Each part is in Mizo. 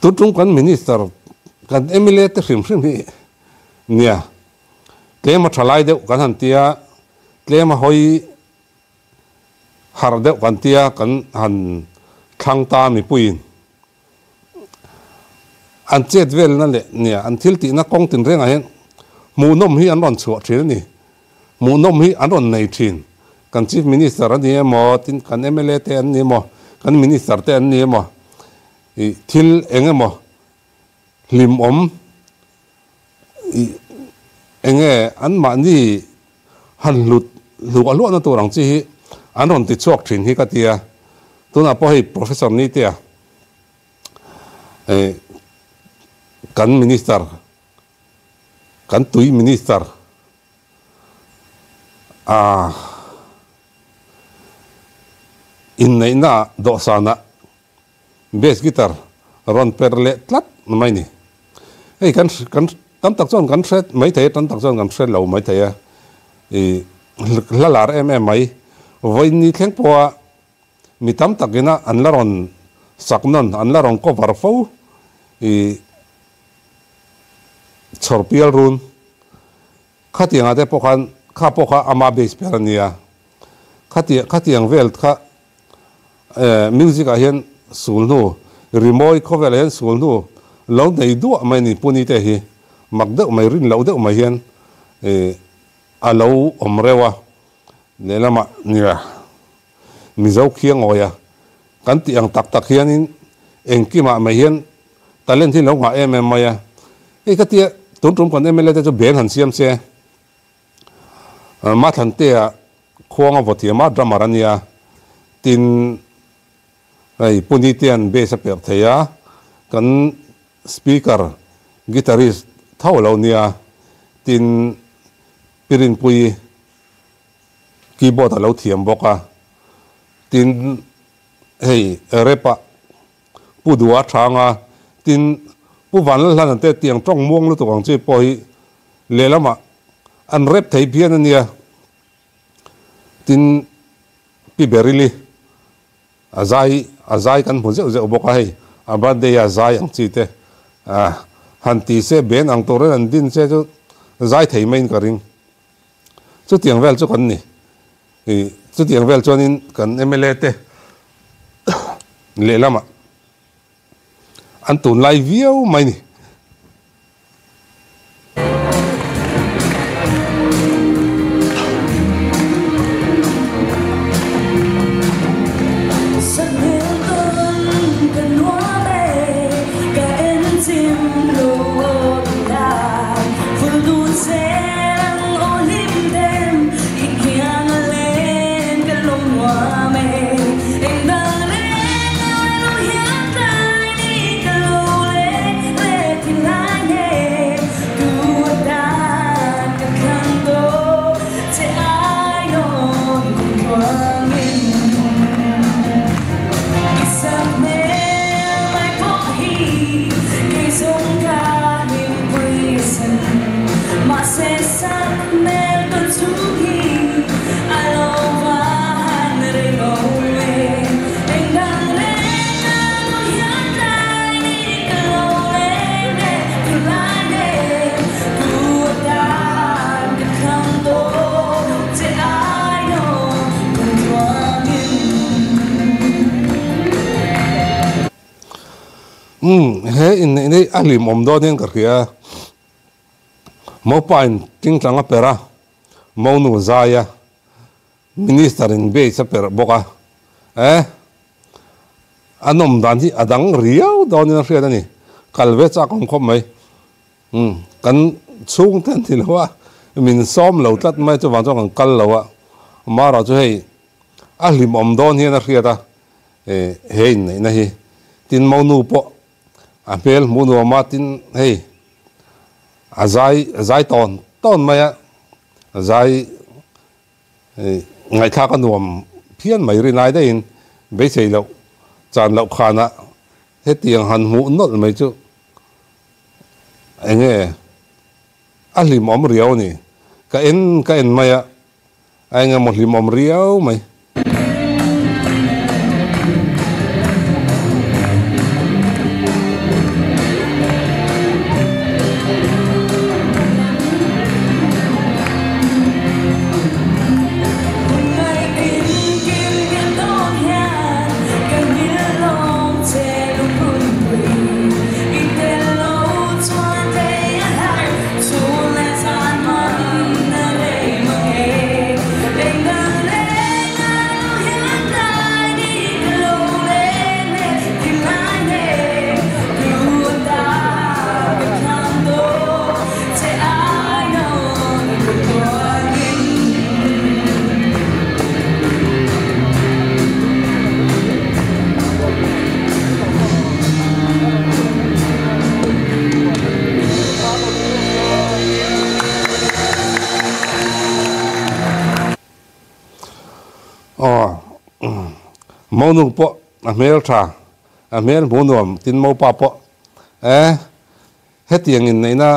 Tun kan minister kan MLA te hrim hrim hi nia tlema thalai deuh kan han tia tlema hawi har deuh kan tia kan han thlang ta mipuiin an chet vel na leh nia an thil tihna kawng tin rengah hian hmuhnawm hi an rawn chhuah thin a ni. Hmuhnawm hi an rawn nei thin. Kan Chief Minister a ni emaw, tin kan mla te an ni emaw, kan Minister te an ni emaw, ih thil eng emaw hlimawm ih eng nge anmahni han hlut hluah hluahna tur ang chi hi an rawn ti chhuak thin hi ka ti a. Tunah pawh hei Professor Nitea ih kan Minister, kan tui Minister a inneihna dawhsanah bass guitar rawn per leh tlat mai ni. Hei kan kan tam tak chuan kan hre mai thei a, tam tak chuan kan hre lo mai thei a, ih hla lar em em mai vawiin ni thleng pawha mi tam takina an la rawn sak nawn, an la rawn cover fo ih chhawr pial run. Khatiangah te pawh khan kha pawh kha ama base ber a nia. Khati khatiang vel kha eh music ah hian sul hnu rimawi khawvelah hian sul hnu lo nei duah mai a ni Puni te hi mak deuh mai rin loh deuh mai hian eh a lo awm reuh a lehlamah nia Mizo khiangawi a kan tih ang tak tak hianin engkimah mai hian talent hi lo nghah em em mai a. Hei ka tia tun tum kan mla te chu band han siam se Mathlantea khuanga vaw thiam a drummer a nia tin hei Punitean bass a perh thei a kan speaker guitarist tho a lo nia tin Pirinpuii keyboard a lo thiam bawk a, tin hei rap ah Pu Dua Thang a, tin Pu Vanlalhlana te tiang tawng muang lutuk ang chi pawh hi lehlamah an rap thei phian a nia, tin Pi Berili a zai a zai kan hmu zeuh zeuh bawk a hei a birthday a zai ang chi te han ti se ben ang turin an din se chu zai thei maiin ka ring. Chutiang vel chu kan ni. Ih, chutiang vel chuanin kan mla te lehlamah an tunlai viau mai ni. Umm he inneih hi a hlimawm dawn hian ka hria a, Mopa in tingtlang a perh a, Monu zai a, Minister in base a perh bawk a, eh a nawm dan hi a dang riau dawn in a hriat a ni, kal ve chak awm khawp mai, umm kan chhungte an ti lo a, min sawm lo tlat mai chuvang chuan kan kal lo a, Mara chu hei a hlimawm dawn hian a hriat a, eh he inneihna hi tin Monu pawh a hmel hmuh nuam a tin hei a zai a zai tawn tawn mai a a zai ngaihthlak a nuam phian mai rin lai daihin beisei loh chan loh khanah hetiang han hmuh nawlh mai chu eng nge a hlimawm riau a ni ka en ka en mai a. A eng emaw hlimawm riau mai. Monu pawh a hmel tha, a hmel hmu nuam tin mopa pawh e hetiang inneihna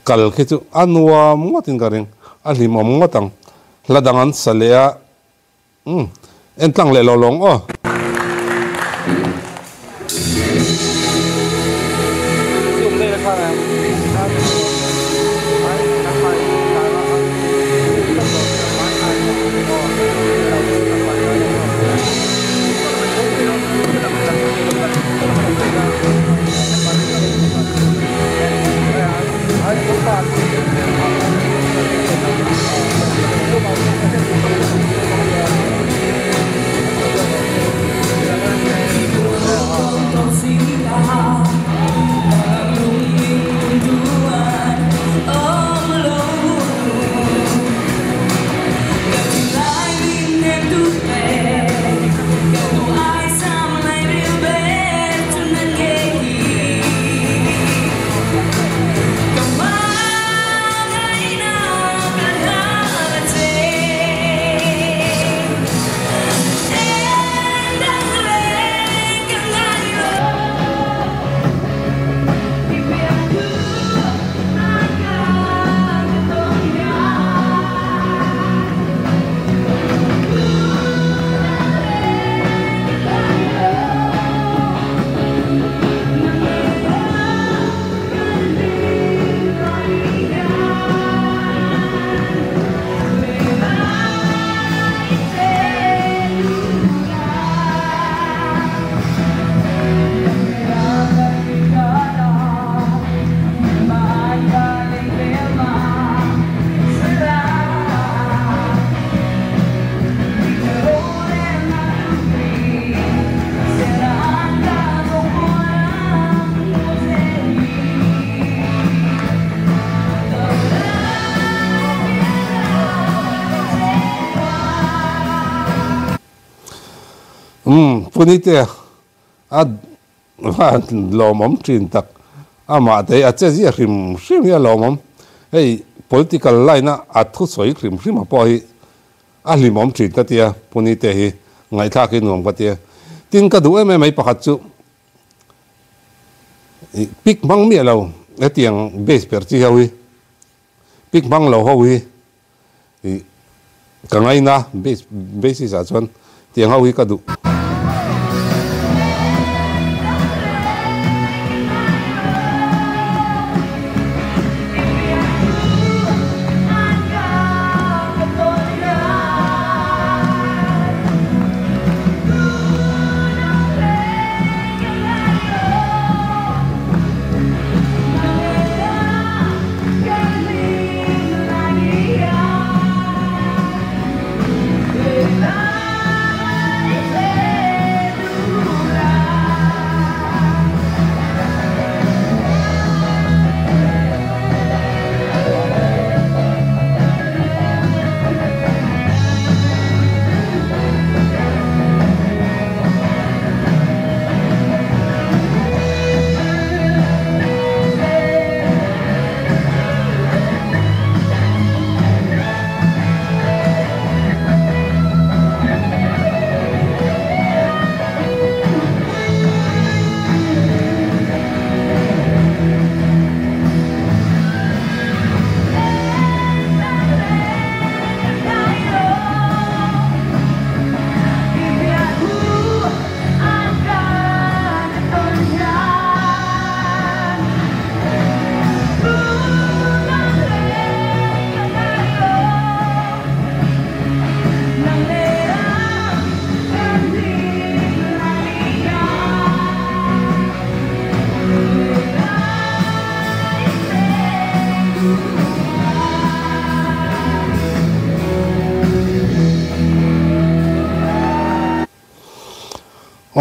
kal khi chu a nuam ngawtin ka ring, a hlimawm ngawt ang. Hla dang an sa leh a, umm en tlang leh lo lawng aw. Umm Punite a lawmawm thin tak amah te hi a che zia hrim hrim hi a lawmawm hei political line a a thusawi hrim hrim a pawh hi a hlimawm thin ka tia Punite hi ngaihthlak hi nuam ka tia tin ka duh em em mai pakhat chu ih pic hmang miah lo hetiang base ber chi ho hi pic hmang lo ho hi. Ih ka ngaina bass bassist ah chuan tiang ho hi ka duh.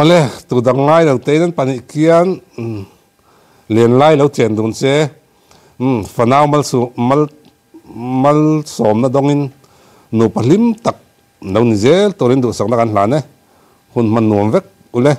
Awle, tu dang ngai lo tein an pahnih khian len lai lo chen dun se, umm fanau malsu mal malsawmna dawngin nupa hlim tak lo ni zel turin duhsakna kan hlan e, hun hman nuam vek ule.